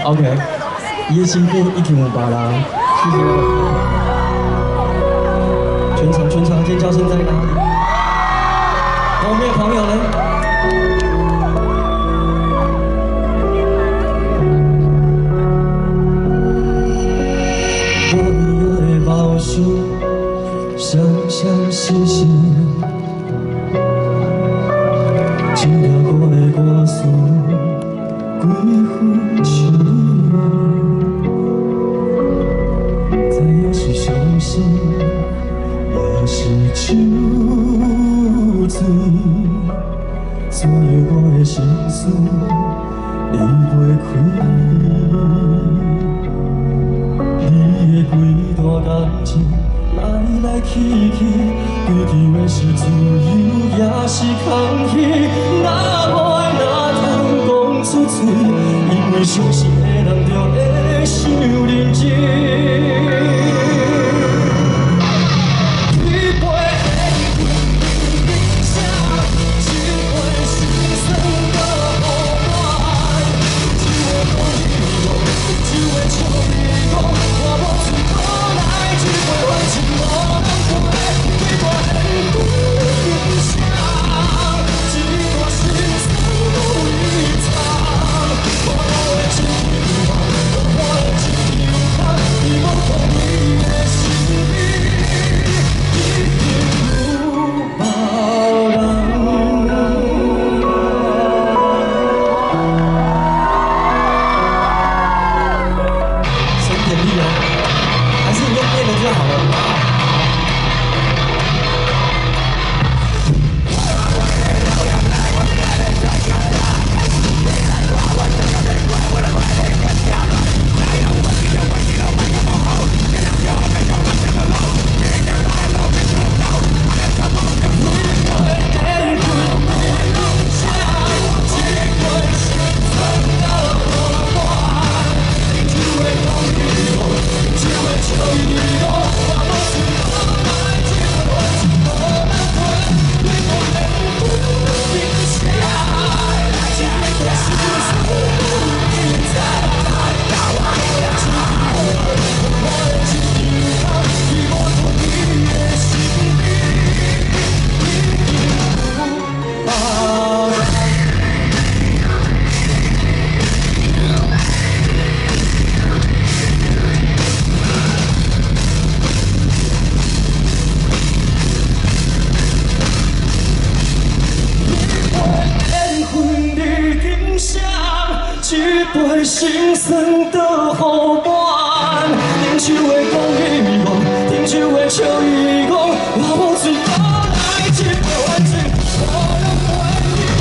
OK，伊的身边已经有别人，谢谢。全场全场尖叫聲在哪裡？後面朋友呢？我的梦想，相相惜惜，这条我的歌词，几分痴迷，知影是伤心，也是酒醉，所有我的心事，你袂开。你的规段感情来来去去，追求的是自由，也是空虚。若无爱，哪通讲出嘴？因为相信的人就会伤认真。一杯心酸倒予半，顶手的讲伊讲，顶手的笑伊讲，我无喙倒来一杯反正无人陪你我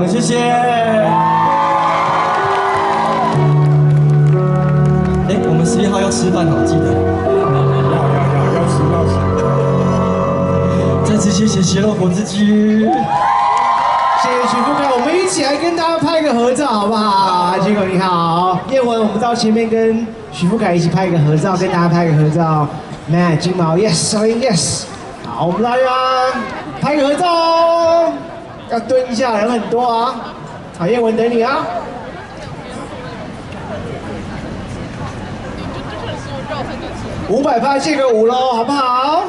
谢谢。哎，我们11号要吃饭哦，記得。要吃要吃。再次谢謝血肉果汁機。謝謝許富凱，我們一起來跟大家拍個合照，好不好？杰哥你好，葉文，我們到前面跟許富凱一起拍一個合照，跟大家拍個合照。Man，金毛，Yes，Yes。好，我們大家拍個合照哦。要蹲一下，人很多啊！好，葉文等你啊。500拍借個5嘍，好不好？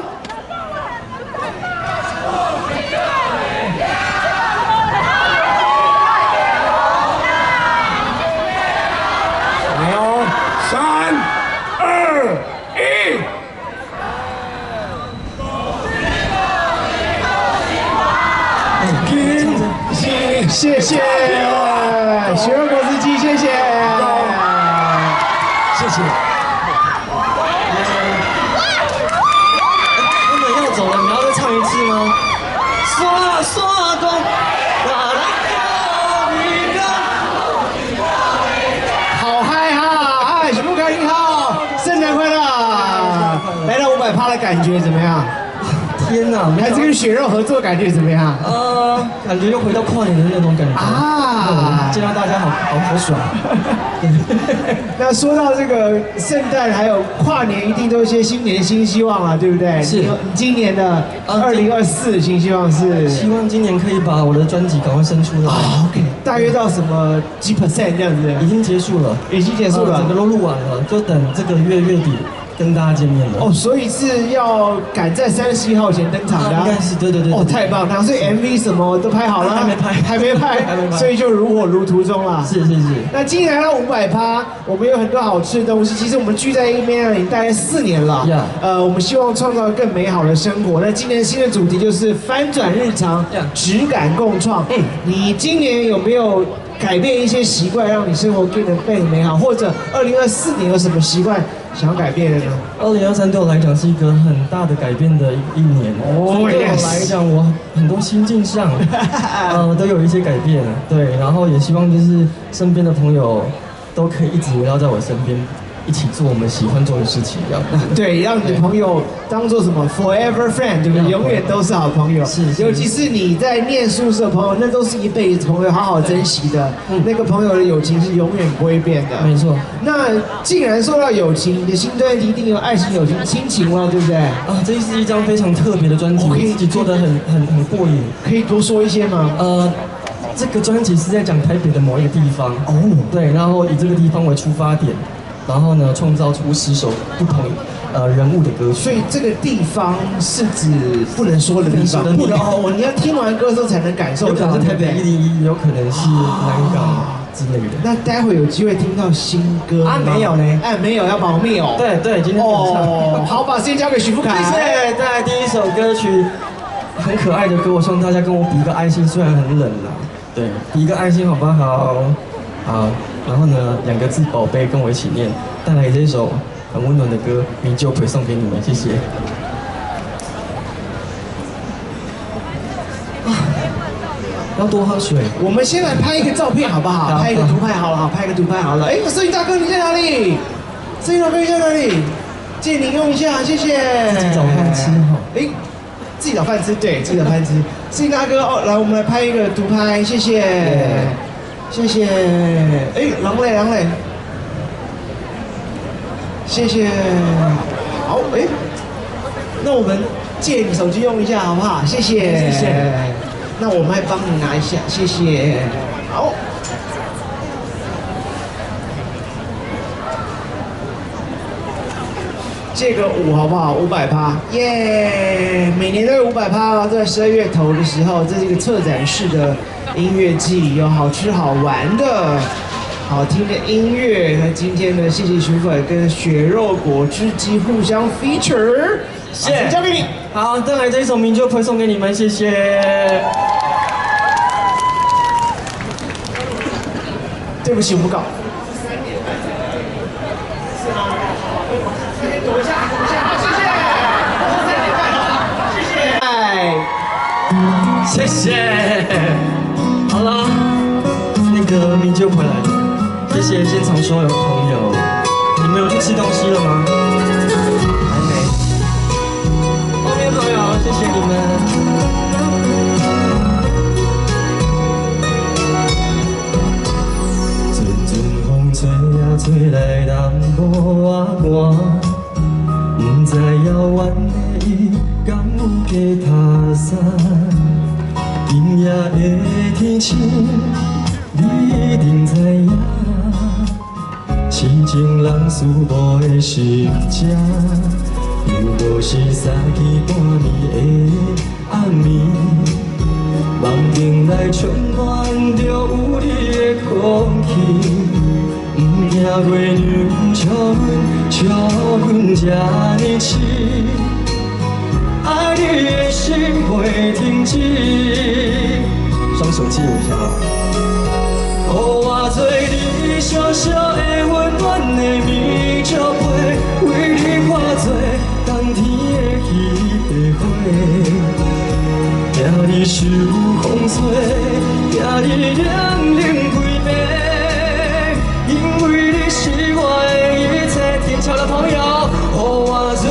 好，3、2、1。謝謝血肉果汁機，謝謝，謝謝。他們要走了，你要再唱一次嗎？刷刷講，好嗨哈！哎，許富凱你好，聖誕快樂！ 500趴的感覺怎麼樣？天哪！還是跟血肉合作感覺怎麼樣？感覺又回到跨年的那種感覺啊！見到大家好好好爽。那說到這個聖誕還有跨年，一定都有一些新年新希望了，對不對？是。你今年的2024新希望是？希望今年可以把我的專輯趕快生出來。 OK，大約到什麼幾 percent 這樣子？已經結束了，已經結束了，整個都錄完了，就等這個月月底跟大家見面了。哦，所以是要趕在31號前登場的。應該是，對對對。哦，太棒了！所以 MV 什麼都拍好了？還沒拍，還沒拍，還沒拍，所以就如火如荼中了。是是是。那今年來到500趴，我們有很多好吃的東西。其實我們聚在一邊已經大概4年了。 我們希望創造更美好的生活。那今年新的主題就是翻轉日常，質感共創。嗯，你今年有沒有改變一些習慣，讓你生活變得更美好？或者2024年有什麼習慣想要改變的呢？ 2023對我來講是一個很大的改變的一年。哦，對我來講，我很多心境上，都有一些改變。對，然後也希望就是身邊的朋友都可以一直圍繞在我身邊，一起做我們喜歡做的事情，這樣。對，讓你的朋友當做什麼 forever friend，對不對？永遠都是好朋友。是，尤其是你在念書時的朋友，那都是一輩子朋友，好好珍惜的。那個朋友的友情是永遠不會變的。沒錯。那既然說到友情，你的新專輯一定有愛情、友情、親情了，對不對？啊，這是一張非常特別的專輯，我自己做得很過癮。可以多說一些嗎？這個專輯是在講台北的某一個地方。哦。對，然後以這個地方為出發點。然後呢，創造出10首不同人物的歌曲。所以這個地方是指不能說的地方，不能哦，你要聽完歌之後才能感受到。有可能是台北101，有可能是南港之類的。那待會有機會聽到新歌啊？沒有呢，哎，沒有，要保密哦。對對，今天哦，好，把時間交給許富凱。謝謝。帶來第一首歌曲，很可愛的歌，我希望大家跟我比一個愛心，雖然很冷啦，對，比一個愛心好不好？好。然後呢，兩個字寶貝，跟我一起念，帶來這首很溫暖的歌《米酒陪》送給你們，謝謝。啊，要多喝水。我們先來拍一個照片好不好？拍一個獨拍好了，好，拍一個獨拍好了。哎，攝影大哥你在哪裡？攝影大哥你在哪裡？借你用一下，謝謝。自己找飯吃哈。哎，自己找飯吃，對，自己找飯吃。攝影大哥哦，來，我們來拍一個獨拍，謝謝。謝謝，哎，人嘞人嘞，謝謝，好，哎，那我們借你手機用一下好不好？謝謝，謝謝。那我們還幫你拿一下，謝謝。好，借個5好不好？500趴，耶！每年都有500趴，在12月頭的時候，這是一個策展式的音樂季，有好吃好玩的、好聽的音樂。那今天呢，謝謝許富凱跟血肉果汁機互相 feature，謝謝，交給你。好，再來這一首《明就會》送給你們，謝謝。對不起，我們搞。是嗎？躲一下，躲一下，謝謝。3點半，謝謝。謝謝。好了，那個明就回來了，謝謝現場所有朋友。你們有去吃東西了嗎？還沒。後面朋友，謝謝你們。陣陣風吹啊吹來淡薄仔寒，不知遙遠的伊敢有加塔衫。今夜的天晴，你一定知影，痴情人思无的心情，又无是三更半暝的暗暝，梦境内充满着有你的空气，不惊月娘笑阮，笑阮这呢痴。爱你的心袂停止，雙手借我一下。予我做你小小的溫暖的棉石被，為你化做冬天的彼个花，疼你受風吹，疼你冷冷規暝，因為你是我的一切。天橋的朋友，予我做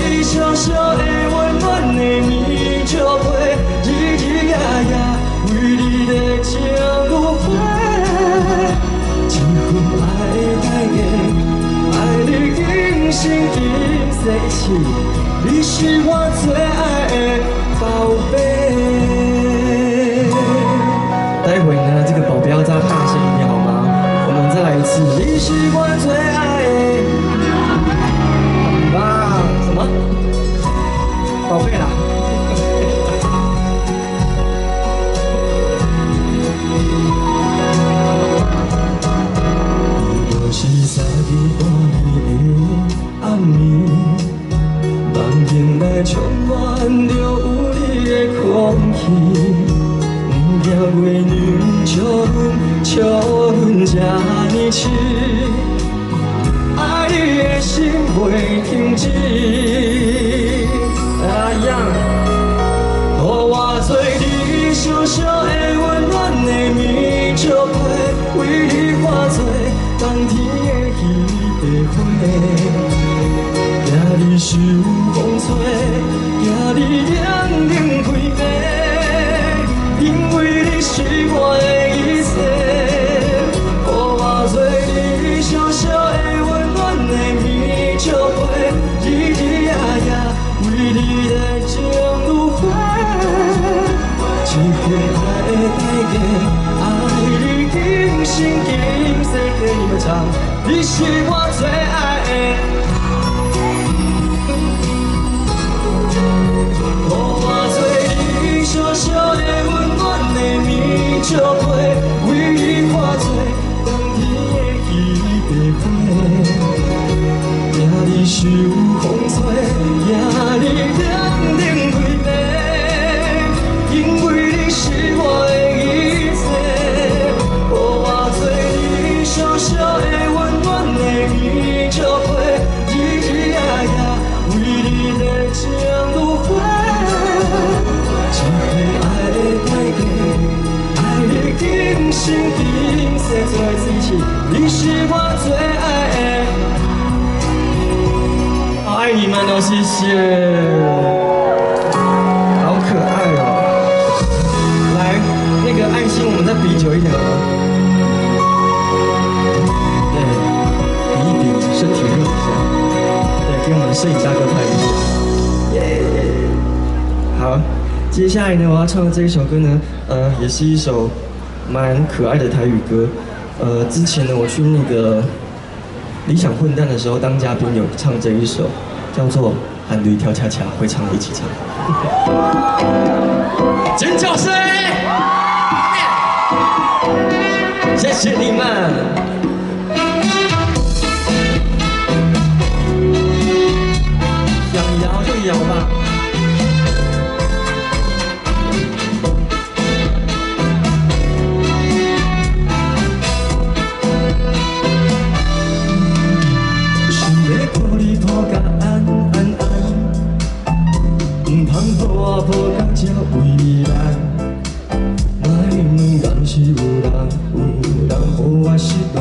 你小毋驚月娘笑阮，笑阮這呢痴，愛你的心袂停止。阿樣，予我做你小小的溫暖的棉笑被，為你化做冬天的彼塊花，驚你受風吹，驚你冷冷開暝，因為你是我的一切。予我做你小小的溫暖的棉笑被，日日夜夜為你的情如火，這份愛的代價，愛你今生今世給你們唱，你是我最愛的。予我做你小小的溫暖的棉笑被，為你化做冬天的彼塊花，驚你受風吹，驚你冷冷開暝，因為你是我的一切。予我做你小小的溫暖的棉笑被，日日夜夜為你的情如火，這份愛的代價，愛你今生今世，最後一次一起，你是我最愛的。好愛你們哦，謝謝，好可愛哦。來，那個愛心，我們再比久一點好嗎？對，比一比，身體熱一下。對，給我們的攝影大哥拍一下。耶！好，接下來呢，我要唱的這一首歌呢，也是一首蠻可愛的台語歌。之前呢，我去那個理想混蛋的時候當嘉賓有唱這一首，叫做《含淚跳恰恰》，會唱的一起唱。尖叫聲！謝謝你們。想搖就搖吧。想欲抱你抱甲安安安，毋通予我抱甲這為難。莫問敢是有人，有人予我失戀，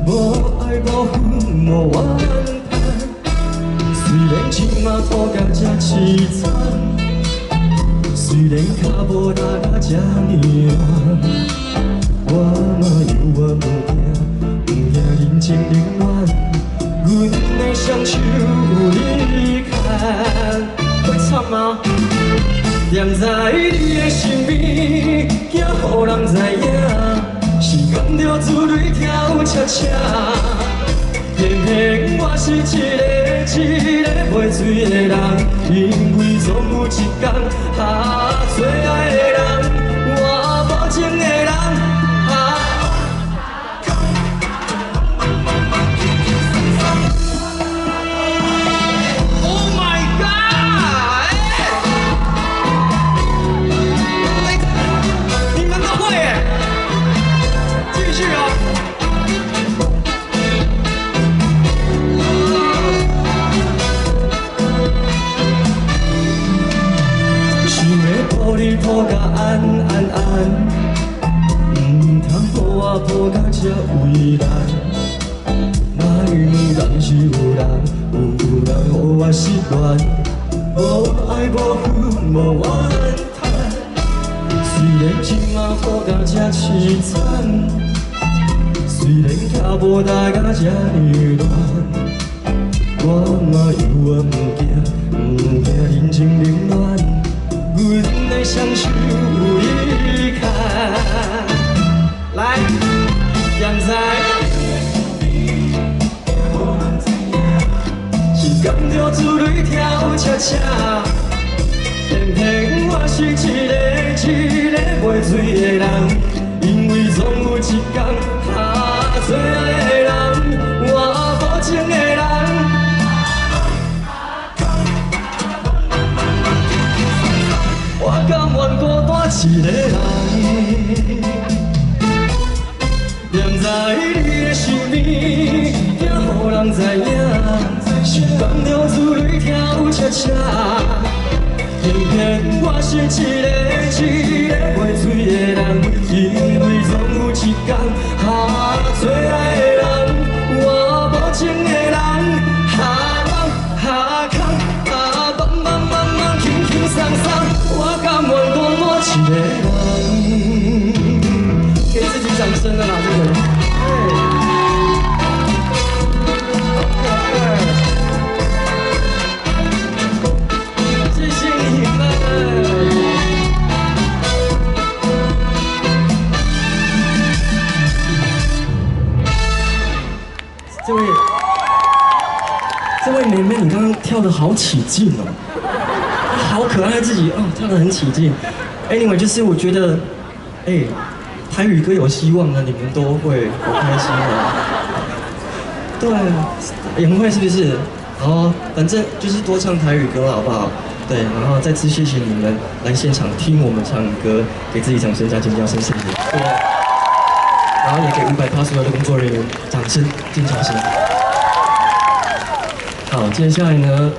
無愛無恨無怨嘆。雖然這馬苦甲這淒慘，雖然跤步踏甲這呢慢，我嘛犹原毋驚，毋驚人情冷暖。阮的雙手有你牽，會唱嗎？踮在你的身邊，驚予人知影，是敢著珠淚跳恰恰。偏偏我是一個一個袂醉的人，因為總有一天，啊，最愛的人，我無情的人。啊 Oh my God！你們都會耶，繼續哦。想欲抱你抱甲安安安，毋通予我抱甲這為難。莫問敢是有人，有人予我失戀，無愛無恨無怨嘆。雖然這馬苦甲這淒慘，雖然跤步踏甲這呢亂，我嘛猶原毋驚，毋驚人情冷暖。阮的雙手有你牽，來，踮在是敢著珠淚跳恰恰，偏偏我是一個一個袂醉的人，因為總有一天，啊，最愛的人，我無情的人。我甘願孤一个人，踮在你的身边，惊予人知影，是放著珠泪跳恰恰。偏偏我是一个一个袂醉的人，因为总有一天，哈，最爱的人，我无情的人，哈梦哈空哈茫茫茫茫轻轻松松，我甘愿孤单一个人。给自己掌声了啦，这个。谢谢你们。这位妹妹，你刚刚跳得好起劲哦，好可爱自己哦，跳得很起劲。Anyway，就是我觉得，哎，台语歌有希望的，你们都会，好开心哦。对，也很会是不是？哦，反正就是多唱台语歌好不好？对，然后再次谢谢你们来现场听我们唱歌，给自己掌声加尖叫声，谢谢。对，然后也给500趴所有的工作人员掌声、尖叫声。好，接下来呢，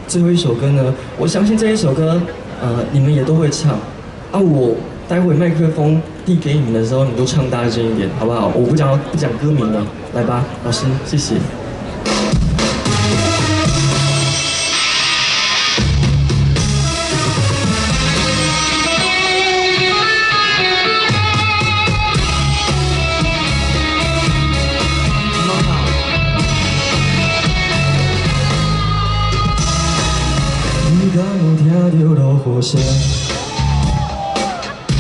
最后一首歌呢，我相信这一首歌，你们也都会唱。啊，我待会麦克风递给你们的时候，你们都唱大声一点，好不好？我不讲歌名了，来吧，老师，谢谢。你敢有听著落雨声？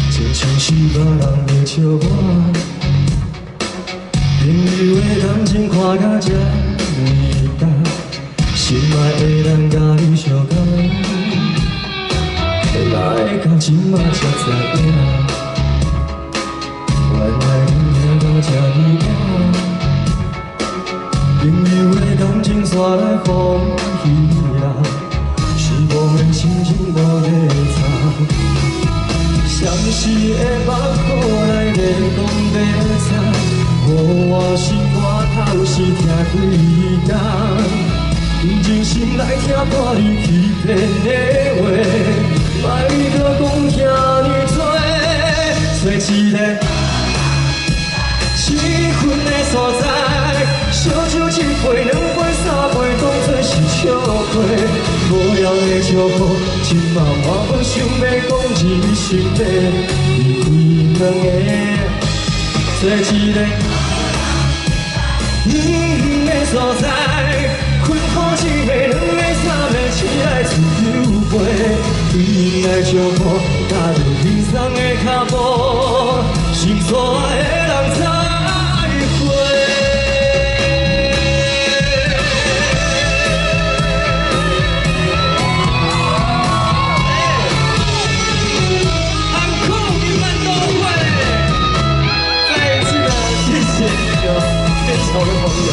亲像是别人在笑我。朋友的感情看甲这呢重，心爱的人佮你相共，哪会到这马才知影？原来阮听到这呢晚。朋友的感情煞来风雨啦。失望的心情无得藏，闪烁的目眶内底讲白惨，予我心肝头是疼几工。真心来听伴你欺骗的话，莫阁讲遐呢多，找一个试困的所在，烧酒一杯、两杯、三杯，当作是笑话。无聊的笑话，这马我无想欲讲人生要离开两个，找一个远远的所在，困苦一个、两个、三个，起来自由飞，对因来祝福，踏著轻松的脚步，心所爱的人再会。我的朋友，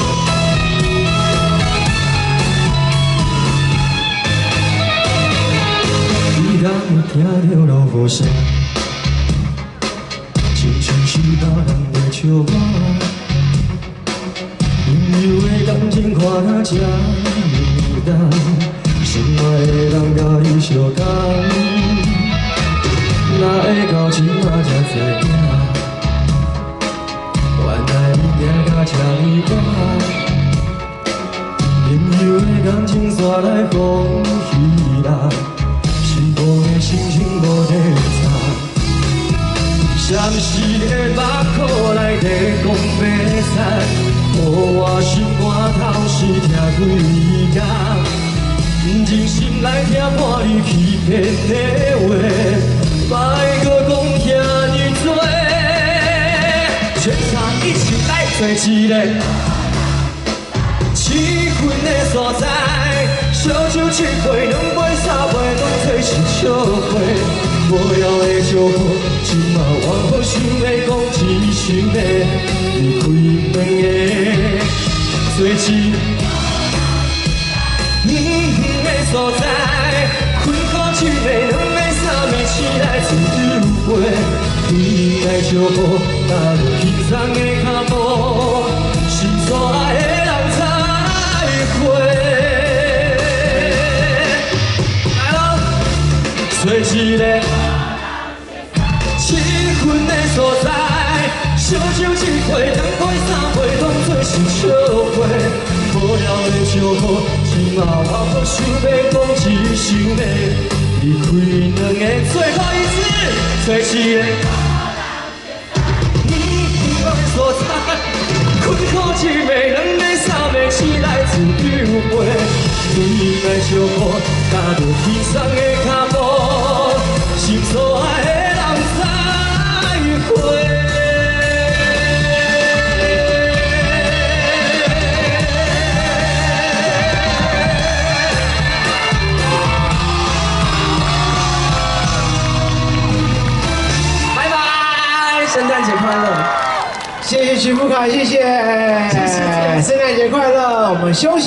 你敢有听著落雨声？亲像是别人在笑我。朋友的感情看甲这呢重，心爱的人佮你相共，哪会到这马才知影？原来你行到这呢晚，朋友的感情煞来风雨啦，失望的心情无得藏，闪烁的目眶内底讲白惨，予我心肝头是疼几工，真心来听伴你欺骗的话，莫阁讲遐呢多。全场一起来找一个试困的所在，烧酒一杯、两杯、三杯，当作是笑话。无聊的笑话，这马我无想欲讲，只想欲离开两个，找一个远远的所在，困苦一个、两个、三个，起来自由。祝福，踏著輕鬆的跤步，心所愛的人再會。來咯，找一個氣氛的所在，燒酒一杯，兩杯三杯，當作是笑話。無聊的祝福，這馬我閣想欲講一首話，離開兩个最後一次，找一個的所在，困苦一暝，兩个三暝，起來自由飛，對來祝福，踏著輕鬆的跤步，心所愛的人再會。拜拜，聖誕節快樂！謝謝許富凱，謝謝，聖誕節快樂，我們休息。